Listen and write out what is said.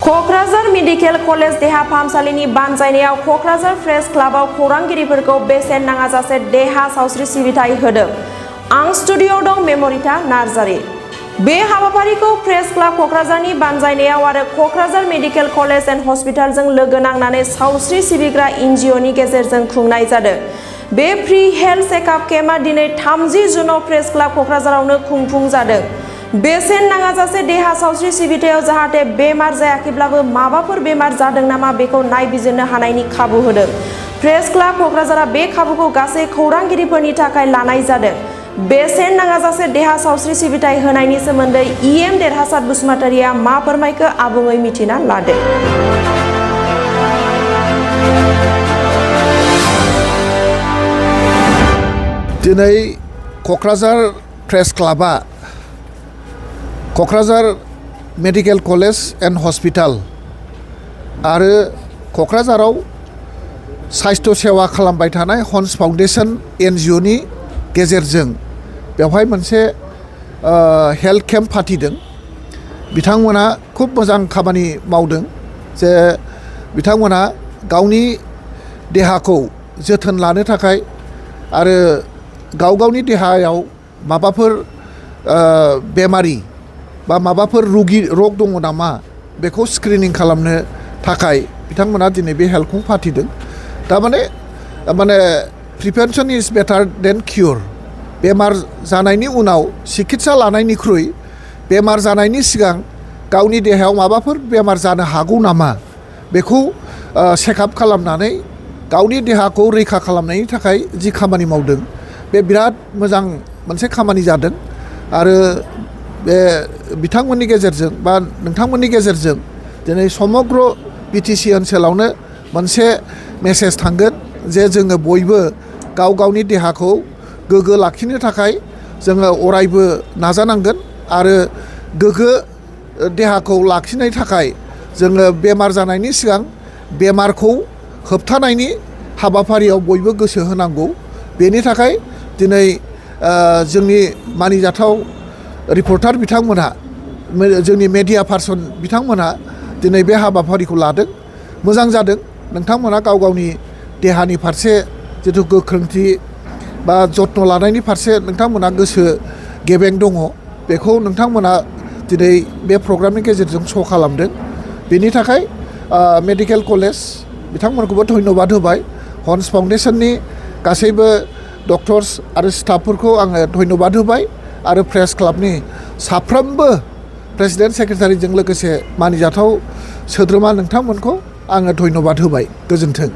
Kokrajhar medical college देहा फाहामसालिनि बानजायनायाव Kokrajhar press क्लाबाव खौरांगिरिफोरखौ बेसेन नाङाजासे देहा सावस्रि सिबिथाय होदों। आं स्टुडिअ'आव दं मेम'रिता नार्जारि। बे हाबाफारिखौ प्रेस क्लाब क'क्राझारनि बानजायनायाव आरो क'क्राझार मेडिकेल कलेज एन्ड हस्पिटालजों लोगो नांनानै सावस्रि सिबिग्रा एनजिअ'नि गेजेरजों खुंनाय जादों। बे फ्रि हेल्थ चेकआप केम्पआ दिनै 30 जुनाव प्रेस क्लाब क'क्राझारावनो खुंफुंजादों। बेसेन नाङाजासे देहा सावस्रि सिबिथायाव जाहाथे बेमार जायाखैब्लाबो माबाफोर बेमार जादों नामा बेखौ नायबिजिरनो हानायनि खाबु होदों। प्रेस क्लाब क'क्राझारा बे खाबुखौ गासै खौरांगिरिफोरनि थाखाय लानाय जादों। बेसेन नाङाजासे देहा सावस्रि सिबिथाय होनायनि सोमोन्दै इएम देरहासात बसुमतारिया मा फोरमायखो आबुङै मिथिना लादो। दिनै क'क्राझार प्रेस क्लाबा Kokrajhar medical college and hospital आरो क'क्राझाराव साइस्थ' सेवा खालामबाय थानाय हन्स फाउन्डेसन एनजिअ'नि गेजेरजों बेवहाय मोनसे हेल्थ केम्प फाथिदों। बिथांमोना खुब मोजां खामानि मावदों जे बिथांमोना गावनि देहाखौ जोथोन लानो थाखाय आरो गावनि देहायाव माबाफोर बेमारि बा माबाफोर रग दङ नामा बेखौ स्क्रिनिं खालामनो थाखाय बिथांमोना दिनै बे हेल्थखौ फाथिदों। माने प्रिभेन्सन इज बेटार देन किउर। बेमार जानायनि उनाव सिकित्सा लानायनिख्रुइ बेमार जानायनि सिगां गावनि देहायाव माबाफोर बेमार जानो हागौ नामा बेखौ चेकआप खालामनानै गावनि देहाखौ रैखा खालामनायनि थाखाय जि खामानि मावदों बे बिराद मोजां मोनसे खामानि जादों। आरो बे बिथांमोननि गेजेरजों बा नोंथांमोननि गेजेरजों दिनै समग्र बिटिसि ओनसोलावनो मोनसे मेसेज थांगोन जे जोङो बयबो गावनि देहाखौ गोग्गो लाखिनो थाखाय जोङो अरायबो नाजानांगोन आरो गोग्गो देहाखौ लाखिनो थाखाय जोङो बेमार जानायनि सिगां बेमारखौ होबथानायनि हाबाफारियाव बयबो गोसो होनांगौ। बेनि थाखाय दिनै जोंनि मानिजाथाव रिपर्टार बिथांमोनहा जोंनि मेडिया पार्सन बिथांमोनहा दिनै बे हाबाफारिखौ लादों। मोजां जादों। नोंथांमोना गावनि देहानि फारसे जिथु गोख्रोंथि बा जत्न लानायनि फारसे नोंथांमोना गोसो गेबें दङ बेखौ नोंथांमोना दिनै बे प्रग्रामनि गेजेरजों श' खालामदों। बेनि थाखाय मेडिकेल कलेज बिथांमोनखौबो धन्यबाद होबाय। हन्स फाउन्डेसननि गासैबो डक्टर्स आरो स्टाफफोरखौ आङो धन्यबाद होबाय आरो प्रेस क्लाबनि साफ्रोमबो प्रेसिडेन्ट सेक्रेटारिजों लोगोसे मानिजाथाव सोद्रोमा नोंथांमोनखौ आङो धन्यबाद होबाय। गोजोन्थों।